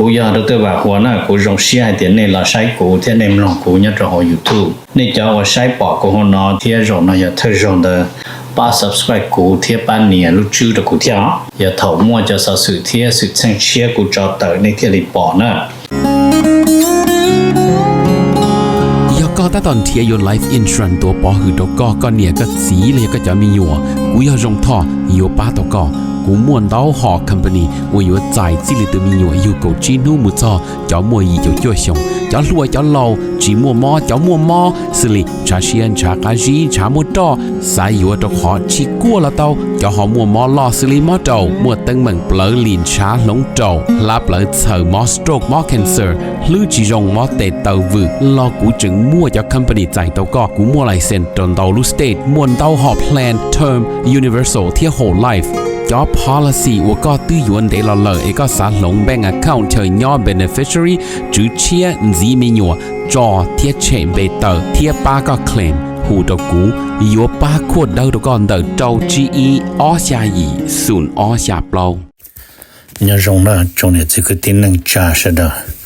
Kuv yog Doctor Vam Huas na, kuv zoo siab hais tias nej los saib kuv thiab nej mloog kuv nyob rau hauv YouTube. Nej cov uas saib pom kuv hauv no thiab zaum no yog thawj zaug ntawd, pab subscribe kuv thiab pab nias lub tswb rau kuv thiab os. Yog thaum muaj cov xov xwm thiab xwm txheej tshiab kuv tso tawm nej thiaj li pom na. Yog koj tab tom nrhiav yuav life insurance tuav pov hwm rau koj, koj niam koj txiv los yog koj cov me nyuam, kuv yog Zoo Thoj yuav pab tau koj. Kuv muaj ntau hom company uas yuav txais txij li tus me nyuam yug kaum tsib hnub mus txog cov muaj yim caum cuaj xyoos, cov hluas cov laus, tsis muaj mob cov muaj mob, xws li ntshav siab ntshav qab zib ntshav muaj roj, xav yuav rau qhov tsis kuaj los tau, cov ho muaj mob loj xws li mob raum, muaj teeb meem plawv lim ntshav hloov raum, hlab plawv txhaws, mob stroke mob cancer, hlwb tsis zoo mob tes taw vwm los kuv tseem muaj cov company txais tau koj. Kuv muaj license rau ntau lub state, muaj ntau hom plan term, universal thiab whole life. Cov policy uas koj twb yuav ntev los lawm es koj xav hloov bank account chaw nyob beneficiary, tswv tshiab, ntxiv me nyuam, tso thiab tshem npe tawm thiab pab koj claim, hu rau kuv, yuav pab khuaj dawb rau koj ntawm rau tsib ib ob xya yim xoom ob xya plaub. Nyob zoo na tsoom niam txiv kwv tij neej tsa sawv daws.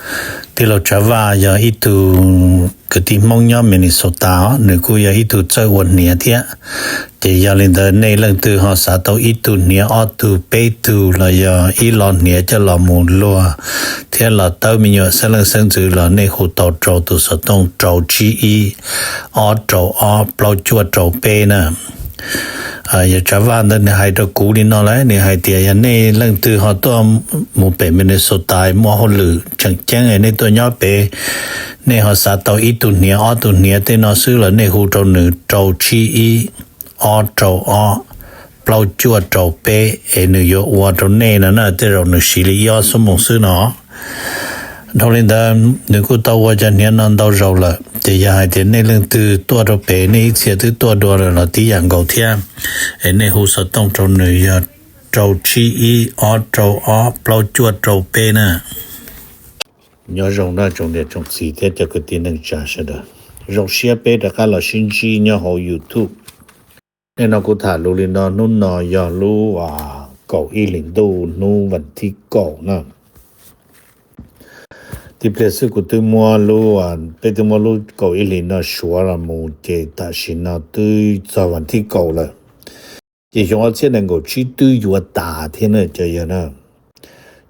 Tij laug Tsav Vaj yog ib tug kwv tij Hmoob nyob Minnesota os, nws kuj yog ib tug txawj ua hniav thiab. Ces yog li ntawd nej leej twg ho xav tau ib tug hniav ob tug peb tug los yog ib lo hniav coj los mus luag thiab los tawb me nyuam xeeb leej xeeb ntxwv los nej hu tau rau tus xov tooj rau tsib ib ob rau ob plaub cuaj rau peb na. Yog Tsav Vaj ntawd nws hais rau kuv li no lawm, nws hais tias yog nej leej twg ho tuaj mus pem Minnesota muaj hauj lwm tseem ceeb nej tuaj nyob pem, nej ho xav tau ib tug hniav ob tug hniav tej no xwb los nej hu rau nws rau tsib ib ob rau ob plaub cuaj rau peb es nws yuav ua rau nej no na, tej zaum nws siv li ib ob xuab moos xwb no. Dhau li ntawd nws kuj tau ua cov hniav no ntau zaus lawm, ces yog hais tias nej leej twg tuaj rau pem nej ib txhia twb tuaj dua lawm los tib yam nkaus thiab, es nej hu xov tooj rau nws yog rau tsib ib ob rau ob plaub cuaj rau peb na. Nyob zoo na tsoom niam tsoom txiv thiab cov kwv tij neej tsa sawv daws. Zoo siab peb rov qab los sib ntsib nyob hauv YouTube. Nim no kuv tham lus li no, hnub no yog lub kaum ib hlis ntuj, hnub vas thib kaum na. Tib pliag xwb kuv twb muab lub, peb twb muab lub kaum ib hlis no suav los mus ces tam sim no twb txog vas thib kaum lawm. Ces xyoo ob txhiab nees nkaum tsib twb yuav tas thiab na cov yawg na.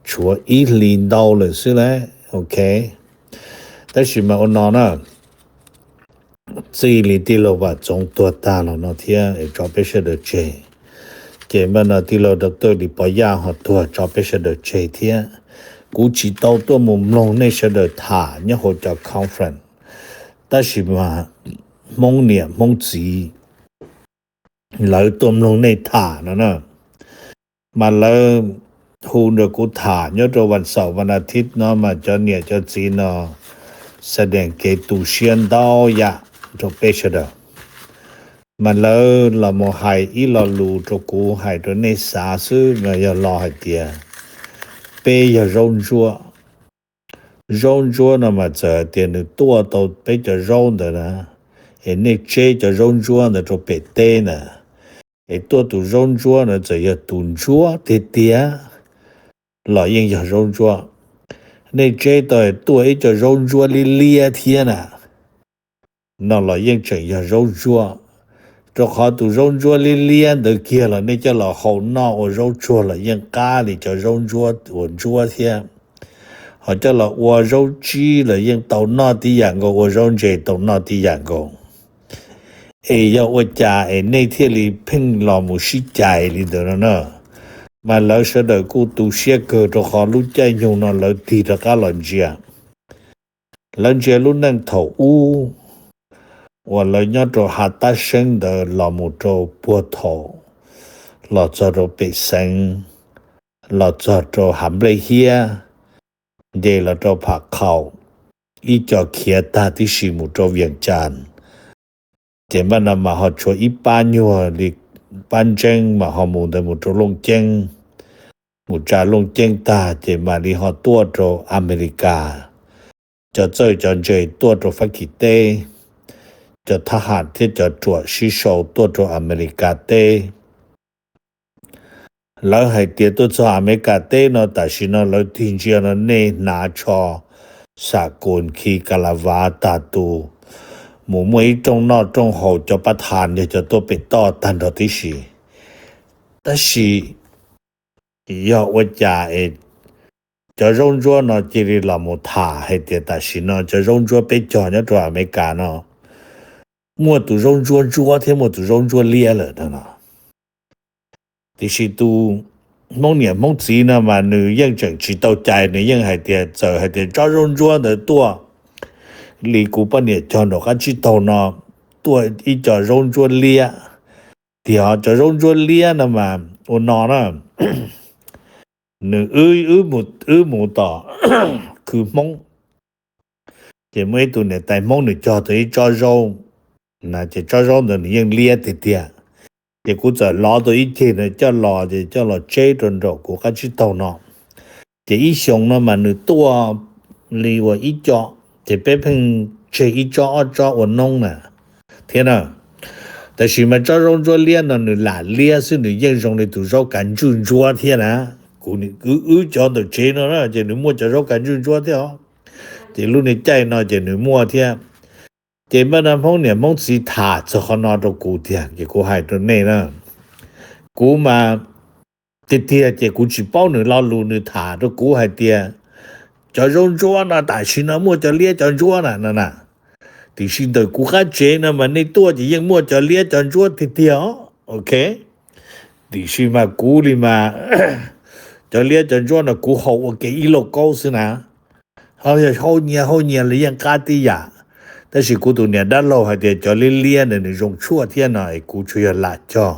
Tshuav ib hlis ntau lawm xwb lauj, ok. Tab sis mas ua no na, txij li tij laug Vam Txoov tuag tag los no thiab es tso peb sawv daws tseg, ces npaj no tij laug Doctor Lis Pov Yaj ho tuag tso peb sawv daws tseg thiab. Kuv tsis tau tuaj mus mloog nej sawv daws tham nyob hauv cov conference, tab sis mas Hmoob niam Hmoob txiv lawv tuaj mloog nej tham no na, mas lawv hu nrog kuv tham nyob rau vas xaum vas a thiv no mas cov niam cov txiv no xa dees kev tu siab ntau yam rau peb sawv daws. Mas lawv los mus hais ib lo lus rau kuv hais rau nej xav xwb mas yog lo hais tias peb yog zaub ntsuab. Zaub ntsuab no mas txawm hais tias nws tuaj tau peb cov zaub ntawd na, es nej tseb cov zaub ntsuab ntawd rau pem teb na, es tuaj tus zaub ntsuab na txawm yog tus ntsuab tiag tiag los yeej yog zaub ntsuab. Nej tseb tau tuaj ib co zaub ntsuab liab liab thiab na, no los yeej tseem yog zaub ntsuab. Rau qhov tus zaub ntsuab liab liab ntawd kiag los nej coj los hau noj ua zaub tsuag los yeej qab li cov zaub ntsuab uas ntsuab thiab. Ho coj los ua zaub tsib los yeej tau noj tib yam nkaus, ua zaub ntses tau noj tib yam nkaus. Es yog ua cas es nej thiaj li pheej los mus sib cais li ntawd no na? Mas lawv sawv daws kuj tu siab kawg rau qhov lub caij nyoog no lawv tig rov qab los ntsia. Lawv ntsia lub neej thaum ub uas lawv nyob rau hav tab seeb ntawd los mus rau puag thaum los txog rau pem xeev, los txog rau hav nplej hiab, nce los rau Pham Khaum, ib co khiav tag tib si mus rau Vias Cas. Ces npaj no mas ho tshuav ib pab nyuag li pab ntseeb mas ho mus ntawd mus rau Looj Ceeb, mus tsa Looj Ceeb tag ces mam li ho tuaj rau Amelikas. Cov txawj cov ntse tuaj rau Fab Kis teb, cov thab ham thiab cov ruam sib sau tuaj rau Amelikas teb. Lawv hais tias tuaj txog Amelikas teb no tam sim no lawv tig ntsia no nej hnav tsho xam kus khi ka la vas tag tus, mus muaj ib rooj noj rooj haus cov pab thas yog cov tuaj pem toj tag nrho tib si. Tab sis yog ua cas es cov zaub ntsuab no cia li los mus tham hais tias tam sim no cov zaub ntsuab peb cog nyob rau Amelikas no muaj tus zaub ntsuab ntsuab thiab muaj tus zaub ntsuab liab lawm no no. Tiam sis tus Hmoob niam Hmoob txiv no mas nws yeej tseem tsis tau cai, nws yeej hais tias txawm hais tias tsob zaub ntsuab ntawd tuaj li kuv poj niam cog nraum qab tsib taug no tuaj ib co zaub ntsuab liab, tiam sis cov zaub ntsuab liab no mas ua no na, nws wb mus tom khw Hmoob, ces muaj ib tug niam tais Hmoob nws cog tau ib tsob zaub, ces tsob zaub ntawd nws yeej liab tiag tiag. Ces kuv txawm lov tau ib ceg ntawd coj los ces coj los tseb rau nraum kuv qab tsib taug no. Ces ib xyoos no mas nws tuaj li uas ib co, ces peb pheej tseg ib tsob ob tsob ua noob na thiab na. Tab sis mas tsob zaub ntsuab liab no nws lam liab xwb, nws yeej zoo li tus zaub kav ntswj ntsuab thiab na. Kuv wb cov ntawm tsev no na ces nws muaj cov zaub kav ntswj ntsuab thiab os. Ces lub niag caij no ces nws muaj thiab. Ces npaj no Hmoob niam Hmoob txiv tham txog qhov no rau kuv tiag, ces kuv hais rau nej na, kuv mas tiag tiag ces kuv tsis paub nws lo lus, nws tham rau kuv hais tias cov zaub ntsuab no tam sim no muaj cov liab cov ntsuab na no na. Tiam sis ntawm kuv qab tsev no mas nej tuaj ces yeej muaj cov liab cov ntsuab tiag tiag os, ok. Tiam sis mas kuv li mas cov liab cov ntsuab no kuv haus ua ke ib lauj kaub xwb na, ho yog haus nyias haus nyias los yeej qab tib yam. Tab sis kuv tus niam dab laug hais tias cov liab liab ntawd nws zoo tshuaj thiab no es kuv tsuas yog lam cog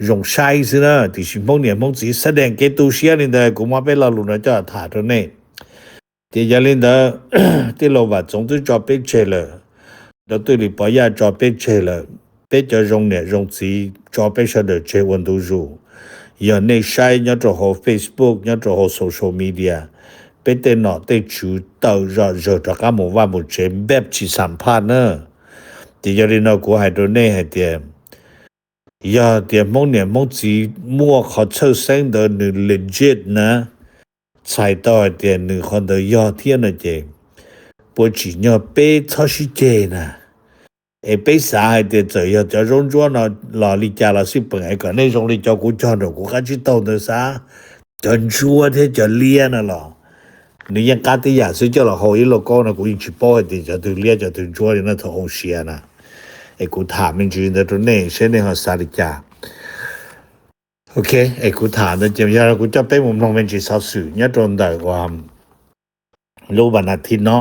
zoo saib xwb na. Tiam sis Hmoob niam Hmoob txiv xab dees kev tu siab li ntawd, kuv muab peb lo lus no coj tham rau nej. Ces yog li ntawd, tij laug Vam Txoov twb tso peb tseg lawm, Dau Twj Lis Pov Yaj tso peb tseg lawm, peb cov zoo niam zoo txiv tso peb sawv daws tseg ua ntu zus. Yog nej saib nyob rau hauv Facebook, nyob rau hauv social media, peb tej nom tej tswv tawm zom zaws rov qab mus vaj mus tsev npej tsis xam phaj na. Ces yog li no kuv hais rau nej hais tias, yog tias Hmoob niam Hmoob txiv muaj qhov txhawj xeeb ntawd nws legit na, txhais tau hais tias nws qhov ntawd yog thiab no ces puas tsim nyog peb txhob sib ceg na? Es peb xav hais tias txawm yog cov zaub ntsuab no los li cas los xij peem es kom nej zoo li cov kuv cog nraum kuv qab tsib taug ntawd xav, cov ntsuab thiab cov liab no los nws yeej qab tib yam xwb, coj los haus ib lauj kaub no kuv yeej tsis paub hais tias cov twg liab cov twg ntsuab li no thaum haus sia na. Es kuv tham me ntsis ntawd rau nej seb nej ho xav li cas. Ok, es kuv tham ntawd ces yog kuv coj peb mus mloog me ntsis xov xwm nyob rau ntawm uas lub vas nas thiv no.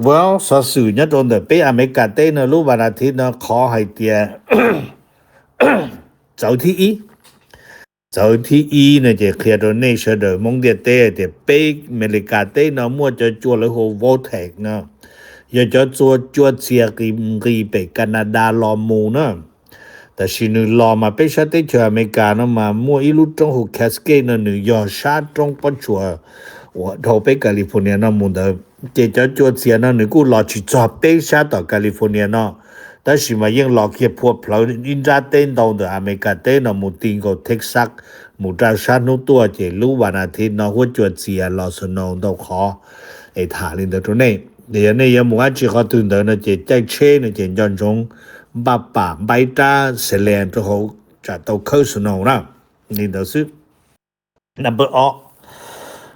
Well, xov xwm nyob rau ntawm peb Amelikas teb no lub vas nas thiv no qhov hais tias txawv thib ib, txawv thib ib no ces qhia rau nej sawv daws Hmoob ntiaj teb hais tias peb Amelikas teb no muaj cov cua lawv hu Vortex no, yog cov cua txias nqis pem Canada los mus na. Tam sim nws los mas peb sab teb chaws Amelikas no mas muaj ib lub roob hu Cascade no nws yog sab roob pob tsuas uas dhau peb California no mus ntawd. Ces cov cua txias no nws kuj los tsis txog peb sab tom California no, tab sis mas yeej los kiag phua plhawv ib nrab teb ntau ntawm Amelikas teb no mus ti nkaus Texas, mus rau sab hnub tuaj ces lub vas nas thiv no huab cua txias los snow ntau qhov. Es tham li ntawd rau nej, ces yog nej yuav mus dab tsi qhov twg ntawd no ces caij tsheb no ces nco ntsoov npaj pam npaj ib rab xes lees rau hauv tsam tau khawb snow na. Li ntawd xwb. Number ob,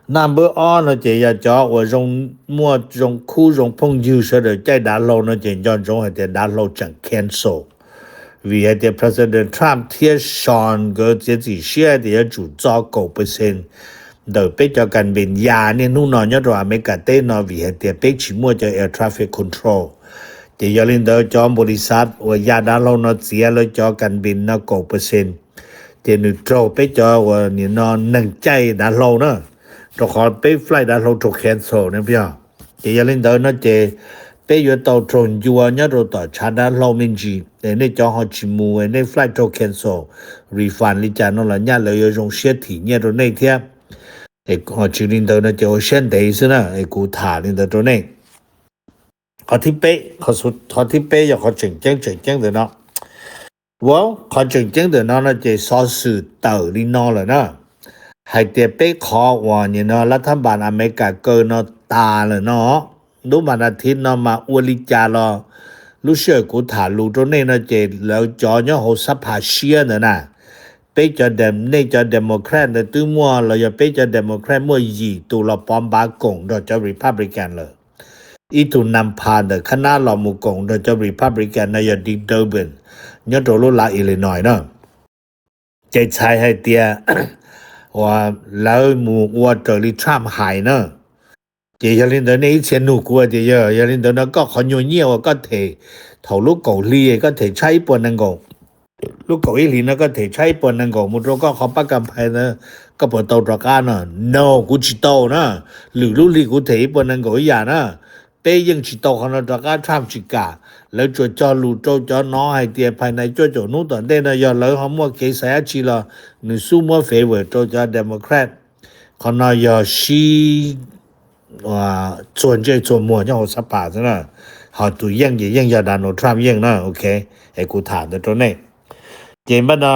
number ob no ces yog cov uas zoo, muaj zoo khub zoo phooj ywg sawv daws caij dav hlau no ces nco ntsoov hais tias dav hlau tseem cancel, vim hais tias President Trump thiab Sean nkawd txiav txim siab hais tias yuav tsum txo kaum percent ntawm peb cov kas npis ya niaj hnub no nyob rau Amelikas teb no vim hais tias peb tsis muaj cov air traffic control. Ces yog li ntawd cov npaum li xav uas ya dav hlau no txiav lawv cov kas npis no kaum percent, ces nws raug peb cov uas nim no neeg caij dav hlau na, rau qhov peb flight dav hlau raug cancel ne yog. Ces yog li ntawd no ces peb yuav tau raug ncua nyob rau tom tshav dav hlau me ntsis es nej cov ho tsis mus es nej flight raug cancel, refund li cas no los nyaj lawv yuav zoo siab thim nyiaj rau nej thiab. Es ho tsis li ntawd no ces ua siab ntev xwb na, es kuv tham li ntawd rau nej. Qhov thib peb, qhov thib peb yog qhov tseem ceeb tseem ceeb ntawm no. Ua qhov tseem ceeb ntawm no no ces xov xwm tawm li no lawm na, hais tias peb qhov uas nim no lav thab npas Amelikas kaw no tas lawm no, lub mas nas thiv no mas ua li cas los lub sij hawm kuv tham lus rau nej no ces lawv cov nyob hauv xab phas siab ntawd na, peb cov, nej cov Democrat ntawd twb muaj los yog peb cov Democrat muaj yim tus los pov npav koom nrog cov Republican lawm. Ib tug nas phas ntawm khab nab los mus koom nrog cov Republican no yog Dick Durbin nyob rau lub lav Illinois na. Ces txhais hais tias lawv mus ua raws li Trump hais na. Ces yog li ntawd nej ib txhia nug kuv tias yog, yog li ntawd no koj qhov nyuag nyiaj uas koj them thaum lub kaum hli koj them tshaj ib puas nees nkaum, lub kaum ib hlis no koj them tshaj ib puas nees nkaum mus rau koj qhov pab kam phais ntawd, koj puas tau rov qab no? No, kuv tsis tau na. Lwm lub hli kuv them ib puas nees nkaum ib yam na. Peb yeej tsis tau qhov no rov qab, Trump tsis kam. Lawv tsuas cog lus rau cov no hais tias phais nas cuaj caum hnub tom ntej no yog lawv ho muaj kev xaiv dab tsi los nws xub muab favor rau cov Democrat. Qhov no yog sib txuag ntsej txuag muag nyob hauv xab phas xwb na. Ho tus yeej ces yeej yog Donald Trump yeej na, ok. Es kuv tham ntawd rau nej. Ces npaj no,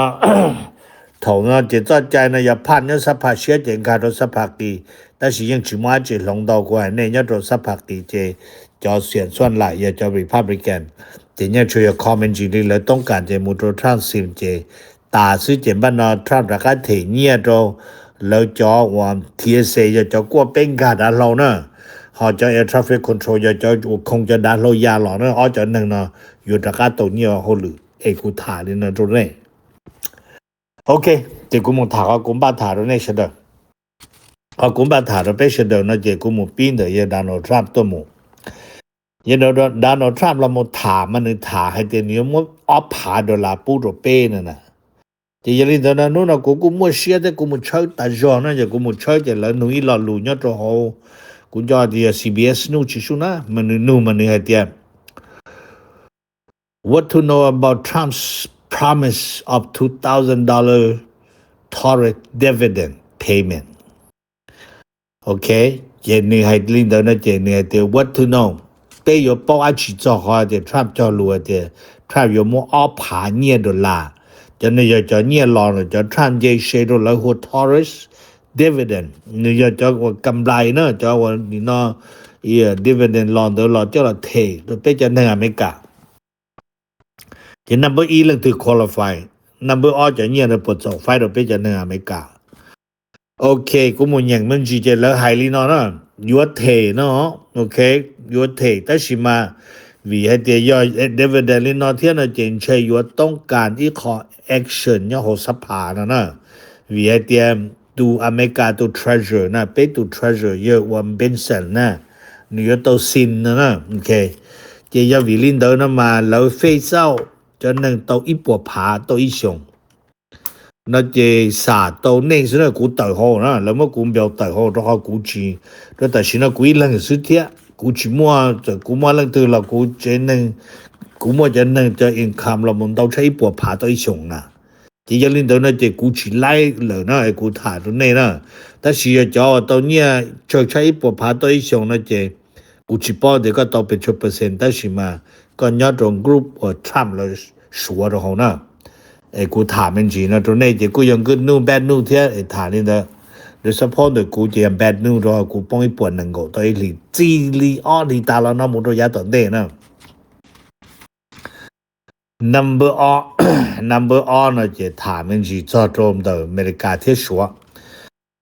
thaum no ces txoj cai no yog phaj nyob xab phas siab ces nkag rau xab phas qis, tab sis yeej tsis muaj dab tsi hloov ntau. Kuv hais nej nyob rau xab phas qis ces cov xiam xuaj laim yog cov Republican, ces nyob tsuas yog kho me ntsis li lawv toob kas ces mus rau Trump sim ces tas xwb. Ces npaj no Trump rov qab them nyiaj rau lawv cov uas T S A yog cov kuaj peb nkag dav hlau na, ho cov air traffic control yog cov uas khoo cov dav hlau ya los na. Ob cov neeg no yuav rov qab tau nyiaj hauj lwm es kuv tham li no rau nej. Ok, ces kuv mus tham qhov kuv npaj tham rau nej sawv daws. Qhov kuv npaj tham rau peb sawv daws no ces kuv mus pib ntawm yawg Donald Trump tuaj mus. Yawg Donald Trump los mus tham mas nws tham hais tias nws yuav muab ob phav dollar pub rau peb no na. Ces yog li ntawd no hnub no kuv kuj muaj siab thiab kuv mus tshawb tas zog no, yog kuv mus tshawb ces lawv nug ib lo lus nyob rau hauv, kuv nco tias yog C B S News tsis sub na, mas nws nug mas nws hais tias What to know about Trump's promise of two thousand dollar Taurus dividend payment? Ok, ces nws hais li ntawd no ces nws hais tias what to know, peb yuav paub dab tsi txog qhov tias Trump cog lus hais tias Trump yuav muab ob phav nyiaj dollar. Cov no yog cov nyiaj los cov Trump nce se rau lawv hu ua Taurus dividend, nws yog cov uas kam nplais na, cov uas nim no dividend los ntawd los coj los them rau peb cov neeg Amelikas. Ces number ib leej twg qualify, number ob cov nyiaj no puas txaus faib rau peb cov neeg Amelikas. Ok, kuv mus nyeem me ntsis ces lawv hais li no na, yuav them no, ok, yuav them tab sis mas vim hais tias yog dividend li no thiab no ces ntshe yuav toob kas ib qho action nyob hauv xab phas no na. Vim hais tias tus Amelikas tus treasurer na, peb tus treasurer yawg uas Benson na, nws yuav tau sign no na, ok. Ces yog vim li ntawd no mas lawv phase out cov neeg tau ib puas phav tau ib xyoos no ces xam tau nej xwb na, kuv tawm hau na, lawv muab kuv npau tawm hau rau qhov kuv tsis, rau tam sim no kuv ib leeg xwb thiab kuv tsis muaj, txawm kuv muaj leej twg los kuv tsev neeg, kuv muaj cov neeg cov income los mus ntau tshaj ib puas phav tau ib xyoos na. Ces yog li ntawd no ces kuv tsis laib lawm na, es kuv tham rau nej na. Tab sis yog cov uas tau nyiaj tsawg tshaj ib puas phav tau ib xyoos no ces kuv tsis paub tias koj tau pes tsawg percent, tab sis mas koj nyob rau group uas Trump lawv suav rau hauv na. Es kuv tham me ntsis no rau nej ces kuj yog good news bad news thiab es tham li ntawd. Lawv support ntawm kuv ces yog bad news rau kuv poob ib puas nees nkaum tau ib hlis, txij li ob hlis tas los no mus rau yav tom ntej na. Number ob, number ob no ces tham me ntsis txog rau ntawm Amelikas thiab Suav.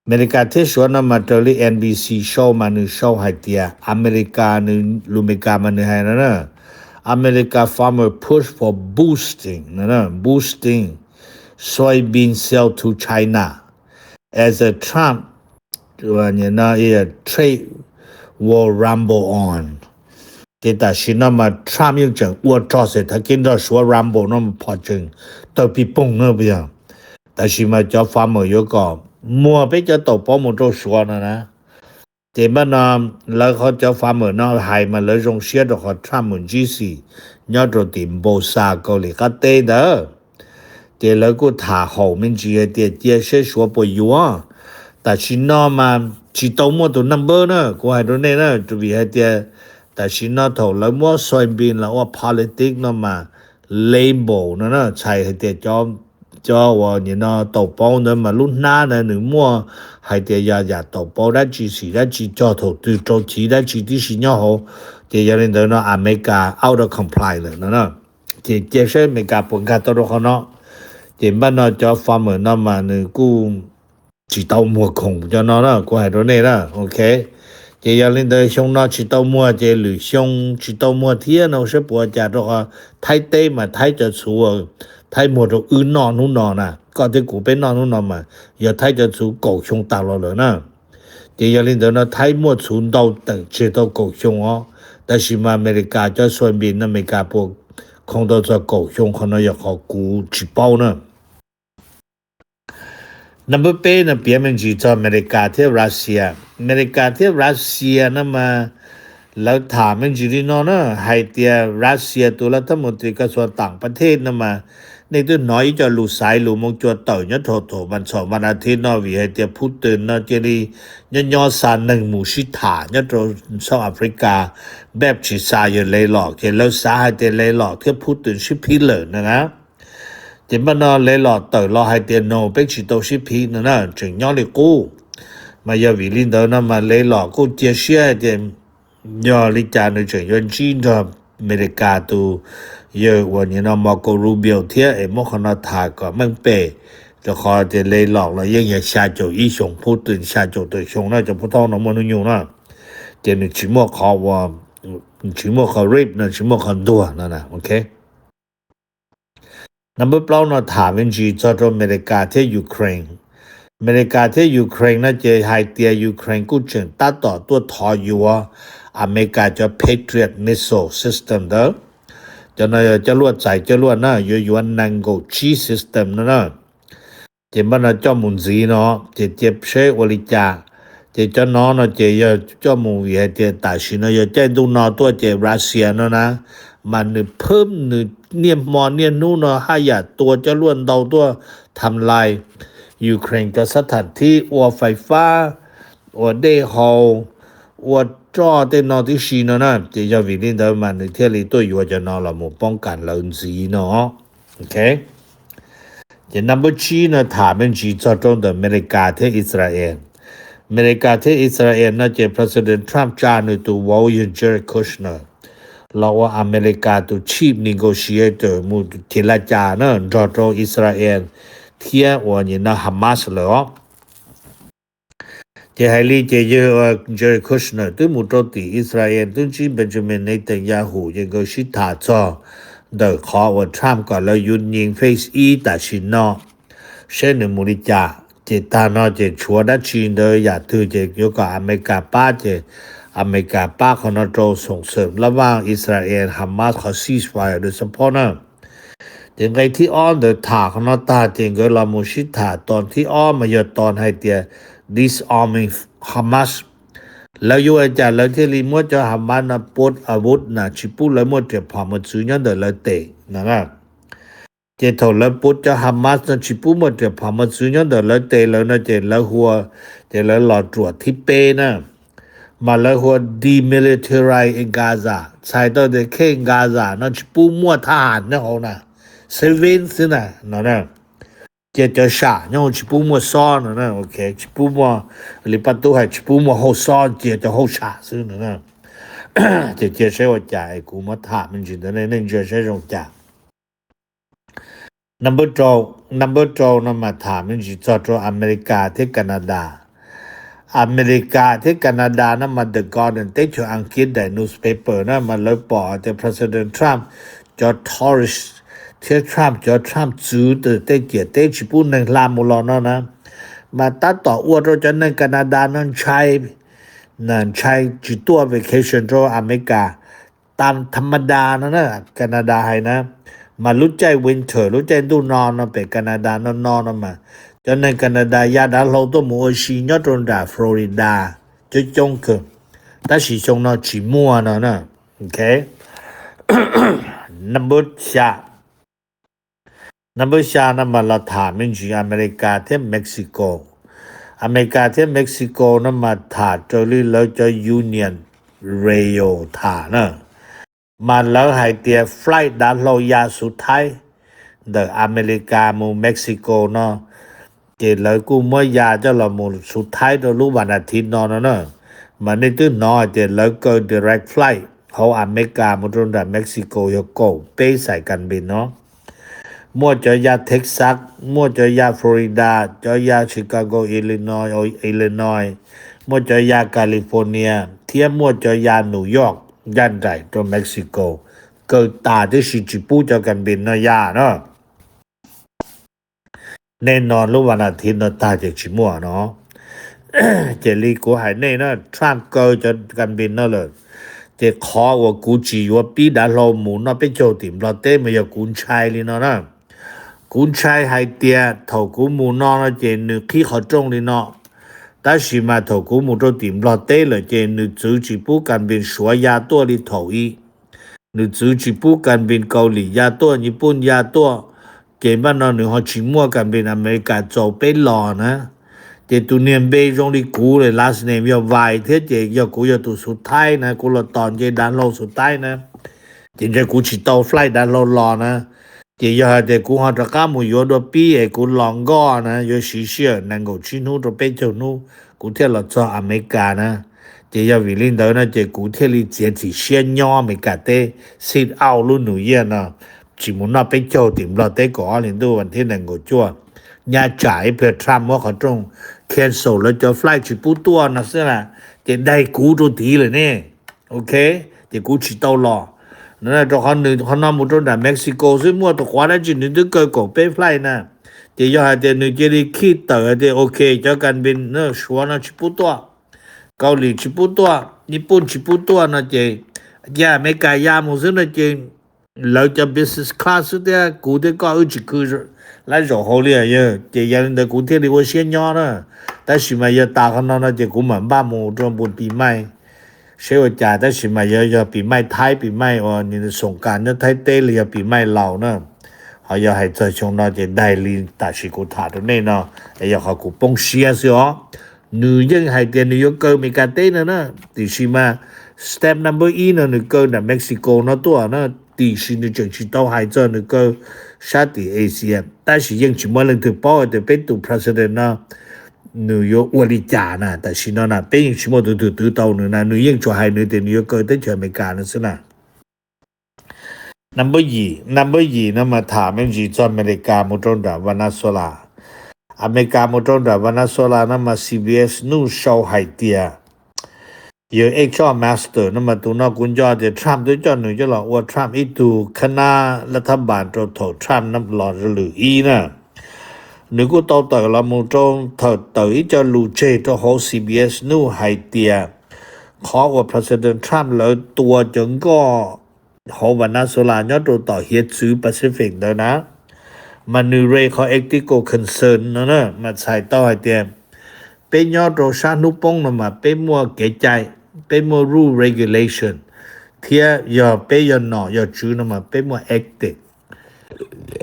Amelikas thiab Suav no mas raws li N B C show mas nws show hais tias Amelikas, nws lus Amelikas mas nws hais no na, America farmer push for boosting, boosting soybean sale to China as a Trump trade war rumble on. Ces tam sim no mas Trump yeej tseem ua rog xes thav kev nrog Suav rumble no phom tsees tawg pij poog na puas yog. Tam sim mas cov farmer yuav kom muag peb cov taum pov mus rau Suav no na. Ces npaj no lawv qhov cov farmer no hais mas lawv zoo siab rau qhov Trump mus ntsib xim nyob rau tim npau xa Kaus Lim qab teb ntawd. Ces lawv kuj tham haum me ntsis hais tias cia seb Suav puas yuav. Tam sim no mas tsis tau muaj tus number na, kuv hais rau nej na, vim hais tias tam sim no thaum lawv muab soybean los ua politics no mas label no na, txhais hais tias cov, cov uas nim no tau paub ntawd mas lub hnab ntawd nws muaj hais tias yog yam tau paub dab tsi, xim dab tsi, cog thaum twg, rau chiv dab tsi tib si nyob hauv. Ces yog li ntawd no Amelikas out of compliance lawm no na. Ces cia saib Amelikas puas nkag tau rau qhov no. Ces npaj no cov farmer no mas nws kuj tsis tau muag khoom cov no na, kuv hais rau nej na, ok. Ces yog li ntawd xyoo no tsis tau muag ces lwm xyoo tsis tau muag thiab no saib puas ua cas, rau qhov Thaib teb mas Thaib cov txhuv Thaib muag rau wb noj hnub no na, koj thiab kuv peb noj hnub no mas yog Thaib cov txhuv kaum xyoo tas los lawm na. Ces yog li ntawd no Thaib muaj txhuv ntau tawm tseg tau kaum xyoo os, tab sis mas Amelikas cov soybean no Amelikas puas khoo tau txog kaum xyoo, qhov no yog qhov kuv tsis paub na. Number peb no piav me ntsis txog Amelikas thiab Russia. Amelikas thiab Russia no mas lawv tham me ntsis li no na, hais tias Russia tus laj thab mus tris kas xuas tam pas thej no mas nej twb hnov ib co lus xaiv lus moo cua tawm nyob rau thaum vas txhaum vas as thiv no, vim hais tias Putin no cia li nyob nyob xa neeg mus sib tham nyob rau South Africa, npaj tsis xa yog le los, ces lawv xav hais tias le los thiab Putin sib phib lawm no na. Ces npaj no le los tawm los hais tias no peb tsis tau sib phib no na, tseem nyob li qub. Mas yog vim li ntawd no mas le los kuj cia siab hais tias yog li cas nws tseem yuav ntsib nrog Amelikas tus yawg uas nim no Marco Rubio thiab es muab qhov no tham kom meej pem, rau qhov tias le los los yeej yog xya caum ib xyoos, Putin xya caum tawm xyoo na, cov phub thoob no muaj hnub nyoog na, ces nws tsis muaj qhov uas, tsis muaj qhov rib no, tsis muaj qhov ntuag no na, ok. Number plaub no tham me ntsis txog rau Amelikas thiab Ukraine. Amelikas thiab Ukraine no ces hais tias Ukraine kuj tseem tab tom tuaj thov yuav Amelikas cov Patriot missile system ntawd. Cov no yog coj luaj txais coj luaj na, yuav yuav nees nkaum tsib system no na. Ces npaj no coj mus ntxiv no, ces cia seb ua li cas. Ces cov no no ces yog coj mus vim hais tias tam sim no yog caij ntuj no tuaj ces Russia no na, mas nws phwb nws niaj hmo niaj hnub no haj yam tua coj luaj ntau tuaj tham lais Ukraine cov xab tham thib, ua fais fab, ua dej haus, ua roj tej no tib si no na. Ces yog vim li ntawd mas nws thiaj li tuaj yuav cov no los mus poob kas lawv ntxiv no. Ok. Ces number tsib no tham me ntsis txog rau ntawm Amelikas thiab Israel. Amelikas thiab Israel no ces President Trump tsa nws tus vauv yog Jared Kushner los ua Amelikas tus chief negotiator mus ces la cas na nrog rau Israel thiab uas nim no Hamas lawm os. Ces hais li ces yawg Jared Kushner twb mus rau tim Israel twb ntsib Benjamin Netanyahu ces nkawd sib tham txog ntawm qhov uas Trump kom lawv union phase ib tam sim no, seb nws mus li cas. Ces tag no ces tshuav dab tsi ntawd yam twg ces yuav kom Amelikas pab ces Amelikas pab qhov no rau xoom xeem lab vaj Israel Hamas qhov ceasefire lawv support na. Ces nqe thib ob ntawd tham qhov no tag ces nkawd los mus sib tham ton thib ob mas yog ton hais tias disarming Hamas. Lawv yuav ua cas lawv thiaj li muab cov Hamas no put avut na tsis pub lawv muaj riam phom mos txwv nyob ntawm lawv tes no na. Ces thaum lawv put cov Hamas no tsis pub muaj riam phom mos txwv nyob ntawm lawv tes lawm no ces lawv hu, ces lawv los ruam thib peb na, mas lawv hu ua demilitarize Gaza, txhais tau tias khej Gaza no tsis pub muaj thab ham nyob hauv na, civilian xwb na no na. Cia cov sam nyob hauv tsis pub muaj xob no na, ok, tsis pub muaj, li pab tub hais tsis pub muaj hauj xob, cia cov hauj sam xwb no na. Ces cia saib ua cas es kuv muab tham me ntsis ntawd nej ntsia saib zoo cas. Number rau, number rau no mas tham me ntsis txog rau Amelikas thiab Canada. Amelikas thiab Canada no mas The Guardian teb chaws Askiv daim newspaper na mas lawv pom tias President Trump cov tourist thiab Trump cov Trump txwv tej ciam teb tsis pub neeg hla mus los no na, mas tab tom ua rau cov neeg Canada no ntshai, ntshai tsis tuaj vacation rau Amelikas tam tham ma da no na, Canada hais na, mas lub caij winter lub caij ntuj no no pem Canada no no no mas cov neeg Canada ya dav hlau tuaj mus ua si nyob rau nram Florida coob coob kawg, tab sis xyoo no tsis muaj no na. Ok, number xya, number xya no mas los tham me ntsis Amelikas thiab Mexico. Amelikas thiab Mexico no mas tham raws li lawv cov union rail tham na. Mas lawv hais tias flight dav hlau ya xuv thaib ntawm Amelikas mus Mexico no, ces lawv kuj muab ya coj los mus xuv thaib rau lub vas nas thiv no no na. Mas nej twb hnov hais tias lawv kaw direct flight hauv Amelikas mus rau nram Mexico yog kaum peb xais kas npis no. Muaj cov ya Texas, muaj cov ya Florida, cov ya Chicago, Illinois, Illinois, muaj cov ya California, thiab muaj cov ya New York ncaj nraim rau Mexico. Kaw tas tib si tsis pub cov kas npis no ya na. Nej no lub vas nas thiv no tag ces tsis muaj no. Ces li kuv hais nej na, Trump kaw cov kas npis no lawm, ces qhov uas kuv tsis yuav pib dav hlau mus noj peb caug tim Nplog teb mas yog kuv ntshai li no na. Kuv ntshai hais tias thaum kuv mus no no ces nws qhib qhov rooj li no, tab sis mas thaum kuv mus rau tim Nplog teb lawm ces nws txwv tsis pub kas npis Suav ya tuaj li thaum i. Nws txwv tsis pub kas npis Kaus Lim ya tuaj, Nyij Pooj ya tuaj, ces npaj no nws ho tsis muaj kas npis Amelikas txaus peb los na. Ces tus niag npe zoo li kuv lawm, last name yog Vais thiab, ces yog kuv yog tus xuv thaib na, kuv los tos nce dav hlau xuv thaib na, ces ntshe kuv tsis tau flight dav hlau los na. Ces yog hais tias kuv ho rov qab mus yuav dua pib es kuv los nkoj na, yuav siv sij hawm nees nkaum tsib hnub rau peb caug hnub kuv thiaj los txog Amelikas na. Ces yog vim li ntawd no ces kuv thiaj li txiav txim siab nyob Amelikas teb, sit out lub New Year no, tsis mus noj peb caug tim Nplog teb kaum ob hli ntuj vas thib nees nkaum cuaj. Nyaj tsam ib pliag Trump muab qhov rooj cancel lawv cov flight tsis pub tuaj no xwb na, ces daig kuv rau tid lawm ne. Ok, ces kuv tsis tau los. Rau qhov nws qhov no mus rau nram Mexico xwb, muaj tus quav dab tsi nws twb kaw kaum peb flight na. Ces yog hais tias nws cia li khij tawm hais tias ok, cov kas npis Suav no tsis pub tuaj, Kaus Lim tsis pub tuaj, Nyij Pooj tsis pub tuaj no ces cia Amelikas ya mus xwb no ces lawv cov business class xwb thiab kuv thiab koj wb tsis khw lab zaum hauv li yog. Ces yog li ntawd kuv thiaj li ua siab nyob na. Tab sis mas yog tas qhov no no ces kuv mam npaj mus rau npus pis maij seb ua cas, tab sis mas yog, yog pis maij Thaib, pis maij uas xoom kas nyob Thaib teb los yog pis maij Laus na. Ho yog hais txog xyoo no ces daig li tam sim kuv tham rau nej no, es yog qhov kuv poob siab xwb os. Nws yeej hais tias nws yuav kaw Amelikas teb no na, tiam sis mas step number ib no nws kaw nram Mexico no tuaj na, tiam sis nws tseem tsis tau hais txog nws kaw sab tim Asia, tab sis yeej tsis muaj leej twg paub hais tias peb tus president no nws yuav ua li cas na. Tam sim no na peb yeej tsis muaj tus twg twv tau nws na, nws yeej tsuas hais nws tias nws yuav kaw teb chaws Amelikas no xwb na. Number yim, number yim no mas tham me ntsis txog Amelikas mus rau nram Venezuela. Amelikas mus rau nram Venezuela no mas C B S News sau hais tias yawg H R Master no mas tus no kuv nco tias Trump twb coj nws coj los ua Trump ib tug khab nab lab thab npas rau thaum Trump los lwm ib na. Nws kuj tau tawm los mus rau thaum tawm ib co lus tseg rau hauv C B S News hais tias qhov uas President Trump lawv tua cov nkoj hauv Venezuela nyob rau tom hiav txwv Pacific ntawd na, mas nws raise qhov ethical concern no na, mas txhais tau hais tias peb nyob rau sab hnub poob no mas peb muaj kev cai, peb muaj rule regulation, thiab yog peb yog nom yog tswv no mas peb muaj ethic.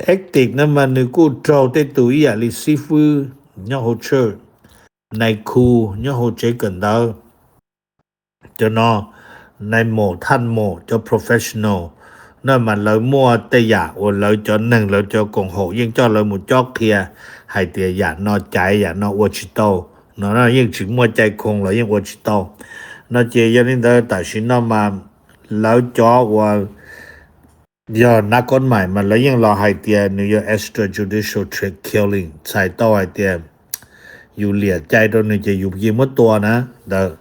Ethic no mas nws kuj raug tej tus ib yam li xib fwb nyob hauv church, nais khu nyob hauv tsev kawm ntawv, cov no nais maum thaj maum cov professional no mas lawv muaj tej yam uas lawv cov neeg lawv cov koom haum yeej coj lawv mus cob qhia hais tias yam no caiv yam no ua tsis tau no, yeej tsis muaj cai khoo los yeej ua tsis tau no. Ces yog li ntawd tam sim no mas lawv cov uas yog nab kob maim mas lawv yeej los hais tias nws yog extrajudicial killing, txhais tau hais tias yus liam cai rau nws ces yus yeej muab tua na ntawd.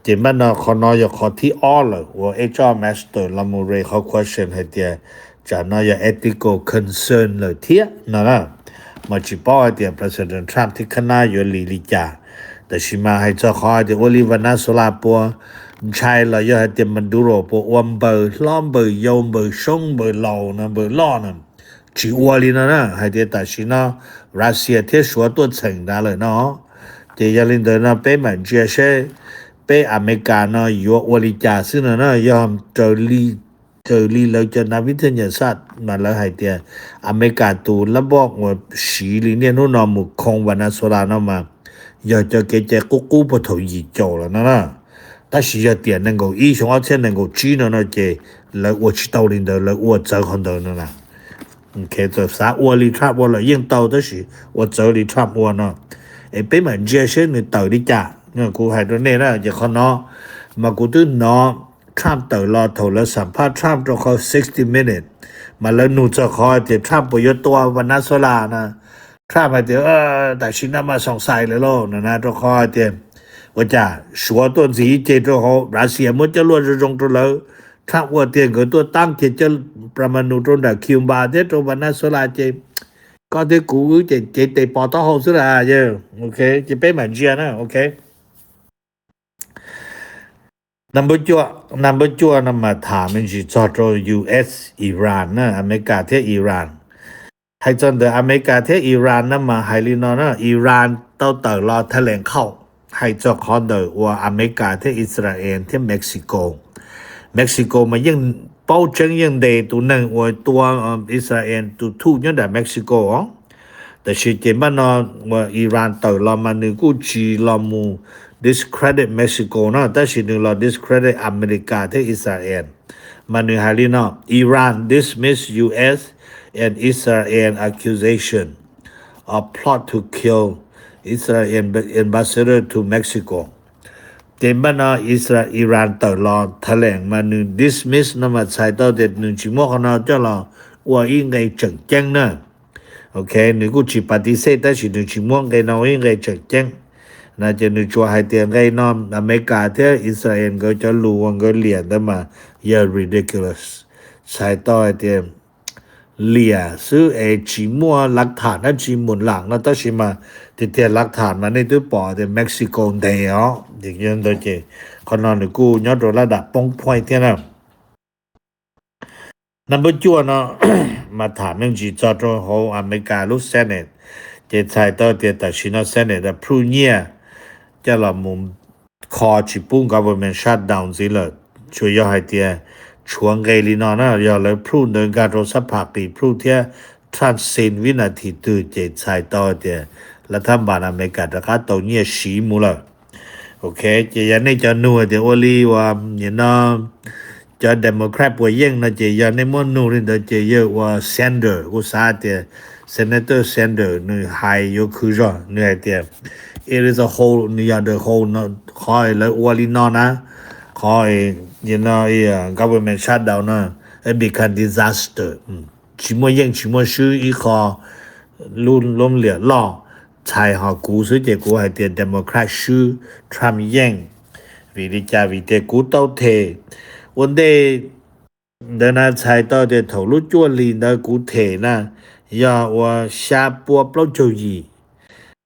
Ces npaj no qhov no yog qhov thib ob lawm uas H R Master los mus raise qhov question hais tias tsam no yog ethical concern lawm thiab no na. Mas tsis paub hais tias President Trump thiab khab nab yuav lis li cas. Tab sis mas hais txog qhov hais tias ua li Venezuela puas ntshai los yog hais tias Maduro puas ua npaws hlob npaws yau npaws soob npaws laus no npaws loj no, tsis ua li no na. Hais tias tam sim no Russia thiab Suav tuaj txheem nrad lawm no. Ces yog li ntawd no peb mam ntsia seb peb Amelikas no yuav ua li cas xwb no na. Yog raws li, raws li lawv cov nav vib thaj nyam xaj mas lawv hais tias Amelikas tus lab npoj uas siv li niaj hnub no mus khoo Venezuela no mas yog cov kev cai qub qub puag thaum yim caum lawm no na. Tab sis yog tiam nees nkaum ib xyoo ob txhiab nees nkaum tsib no no ces lawv ua tsis tau li ntawd, lawv ua txawv qhov ntawd no na. Txawm xav ua li Trump ua lawm yeej tau, tab sis ua txawv li Trump ua no. Es peb mam ntsia seb nws tawm li cas. Kuv hais rau nej na, ces qhov no mas kuv twb hnov Trump tawm los thaum lawv xam phaj Trump rau qhov sixty Minutes, mas lawv nug txog qhov tias Trump puas yuav tua Venezuela na. Trump hais tias tam sim no mas xoom xais lawm lauj no na, rau qhov hais tias ua cas Suav tuaj ntxiv ib ce rau hauv, Russia muab coj luaj zoo zoo rau lawv. Trump ua tiag, nkawd tuaj tab kiag cov pramanu rau nram Cuba thiab rau Venezuela ces koj thiab kuv wb ces cev tes pov taub hau xwb las yawg. Ok, ces peb mam ntsia na. Ok. Nab npawb cuaj, nab npawb cuaj no mas tham me ntsis txog rau U S Iran na, Amelikas thiab Iran. Hais txog ntawm Amelikas thiab Iran no mas hais li no na, Iran tau tawm los thaj lees khaum hais txog qhov ntawm uas Amelikas thiab Israel thiab Mexico. Mexico mas yeej paub tseeb yeej ntes tus neeg uas tua Israel tus thuj nyob nram Mexico os. Tab sis ces npaj no uas Iran tawm los mas nws kuj tsis los mus discredit Mexico no, tab sis nws los discredit Amelikas thiab Israel. Mas nws hais li no, Iran dismiss U S and Israel accusation of plot to kill Israel ambassador to Mexico. Ces npaj no Isra Iran tawm los thaj lees mas nws dismiss no mas txhais tau tias nws tsis muab qhov no coj los ua ib nqe tseem ceeb na. Ok, nws kuj tsis patisej tab sis nws tsis muab nqe no ua ib nqe tseem ceeb na, ces nws tsuas hais tias nqe no Amelikas thiab Israel nkawd cov lus uas nkawd liam ntawd mas yog ridiculous, txhais tau hais tias liam xwb es tsis muaj lav tham dab tsi mus lam no, tab sis mas tiag tiag lav tham mas nej twb pom tias Mexico ntes os. Ces yog ntawd ces qhov no nws kuj nyob rau lab dam poob phoij thiab na. Nab npawb cuaj no mas tham me ntsis txog rau hauv Amelikas lub Senate, ces txhais tau tias tam sim no Senate approve nyiaj coj los mus kho tsis pub government shutdown ntxiv lawm. Tsuas yog hais tias tshuav nqe li no na, yog lawv approve ntawd nkag rau sab pham qis approve thiab Trump sign vib nas this twg ces txhais tau tias lav thab npas Amelikas rov qab tau nyiaj siv mus lawm. Ok, ces yog nej cov nug tias ua li uas nim no cov Democrat puas yeej no ces yog nej muab nug li ntawd ces yawg uas Sanders, kuv xav tias Senator Sanders nws hais yuav khwv zog, nws hais tias it is a whole, nws yog the whole no, qhov lawv ua li no na, qhov government shutdown no, it become disaster. Tsis muaj yeej tsis muaj swb ib qho lub liam loj. Txhais ho kuv xwb ces kuv hais tias Democrat swb, Trump yeej. Vim li cas? Vim tias kuv tau them ua ntej ntawd na, txhais tau tias thaum lub cuaj hli ntawd kuv them na yog ua xya pua plaub caug yim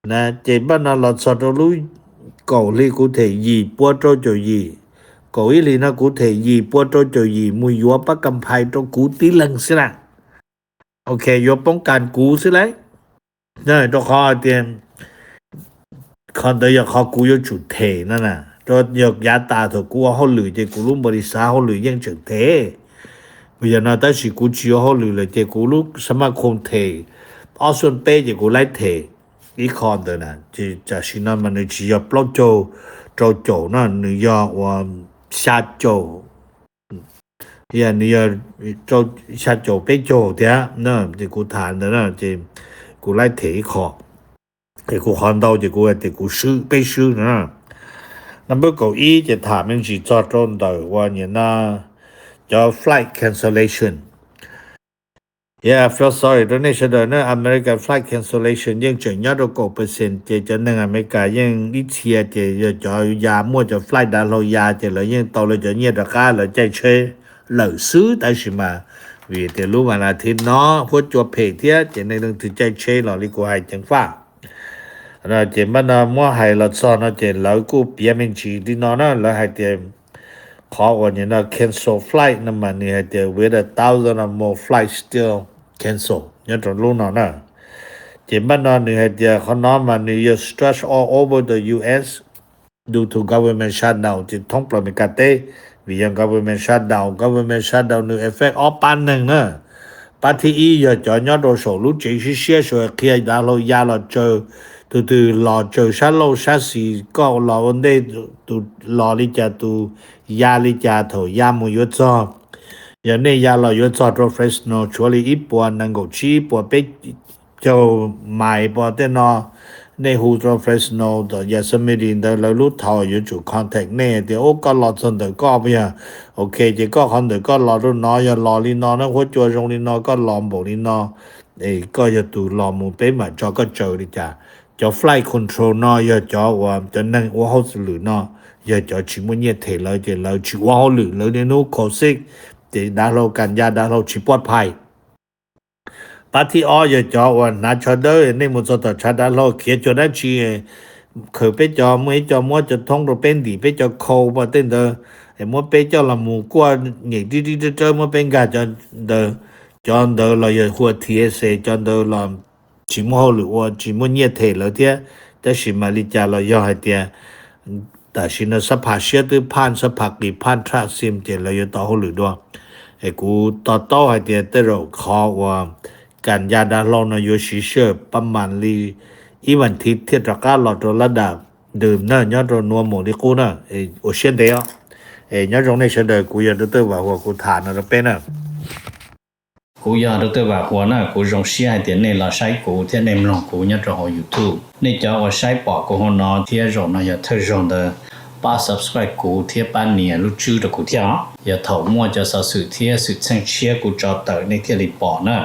na, ces npaj no los txog rau lub kaum hli kuv them yim pua rau caum yim, kaum ib hli no kuv them yim pua rau caum yim mus yuav pab kam phais rau kuv tib leeg xwb na. Ok, yuav poob kas kuv xwb lauj. Rau qhov tias qhov ntawd yog qhov kuv yuav tsum them no na. Rau yog yav tas thaum kuv ua hauj lwm ces kuv lub npaus lis xav hauj lwm yeej tseem them. Kuv yog no tab sis kuv tsis ua hauj lwm lawm ces kuv lub xab maj khoom them ob xuab peb ces kuv laib them ib qho ntawd na. Ces tam sim no mas nws tsis yog plaub caug rau caum no, nws yog ua xya caum, nws yog xya caum peb caug thiab na. Ces kuv tham ntawd na ces kuv laib them ib qho, ces kuv qhov ntau ces kuv hais tias kuv swb, peb swb na. Nab npawb kaum ib ces tham me ntsis txog rau ntawm uas nim no cov flight cancellation. Yeah, feel sorry rau nej sawv daws na, American flight cancellation yeej tseem nyob rau kaum percent ces cov neeg America yeej ib txhia ces yog cov ya muaj cov flight dav hlau ya ces lawv yeej tau lawv cov nyiaj rov qab lawv caij tsheb lawm xwb. Tab sis mas vim tias lub vas nas thiv no huab cua phem thiab ces nej leej twg caij tsheb los li kuv hais ceev faj. Ces npaj no muab hais los txog no ces lawv kuj piav me ntsis li no na, lawv hais tias qhov uas nim no cancel flight no mas nws hais tias with a thousand or more flight still cancel nyob rau lub no na. Ces npaj no nws hais tias qhov no mas nws yog stretch all over the U S due to government shutdown, ces thoob plaws Amelikas teb vim yog government shutdown. Government shutdown nws effect ob pab neeg na. Pab thib ib yog cov nyob rau saum lub tsev siab siab, saum qhia dav hlau ya los tsaws, tus twg los tsaws sab laug sab xis, koj los ua ntej, tus los li cas, tus ya li cas, thaum ya mus yuav txog Yog nej ya los yuav txog rau Fresno tshuav li ib puas nees nkaum tsib, ib puas peb caug mais pos tej no, nej hu rau Fresno tom Yosemite ntawd, lawv lub thaum yuav tsum contact nej tias, ub, koj los txog ntawm koj puas yog? Ok, ces koj qhov ntawm koj los rau no yog los li no na, huab cua zoo li no, koj los npaum li no, koj yog tus los mus peb mam tso koj tsaws li cas. Cov flight control no yog cov uas cov neeg ua hauj lwm no, yog cov tsis muaj nyiaj them lawv ces lawv tsis ua hauj lwm, lawv niaj hnub kho xib, ces dav hlau, kas ya dav hlau tsis puaj phais. Pab thib ob yog cov uas hnav tsho dawb, nej mus txog tom tshav dav hlau khiav cuag dab tsi, khaws peb cov, muaj ib co muab cov thoob rau peb ntim peb cov khau pa tej ntawd, muab peb coj los mus kuaj nyem rib rib rawb rawb muab peb nkag cov ntawd. Cov ntawd los yog hu ua T S A, cov ntawd los tsis muaj hauj lwm ua, tsis muaj nyiaj them lawv thiab. Tab sis mas li cas los yog hais tias tam sim no sab phaj siab twb phaj, sab phaj qis phaj tshaj xim ces lawv yuav tau hauj lwm dua. Es kuv to taub hais tias tej zaum qhov uas kas ya dav hlau no yuav siv sij hawm pab mas li ib vas thiv thiaj rov qab los rau lab dam ntws na, nyob rau nua mus li qub na. Ua siab ntev os. Es nyob zoo nej sawv daws, kuv yog Dr. Vam Huas, kuv tham no rau peb na. Kuv yog Dr. Vam Huas na, kuv zoo siab hais tias nej los saib kuv thiab nej mloog kuv nyob rau hauv YouTube. Nej cov uas saib pom kuv hauv no thiab zaum no yog thawj zaug ntawd, pab subscribe kuv thiab pab nias lub tswb rau kuv thiab os. Yog thaum muaj cov xov xwm thiab xwm txheej tshiab kuv tso tawm nej thiaj li pom na.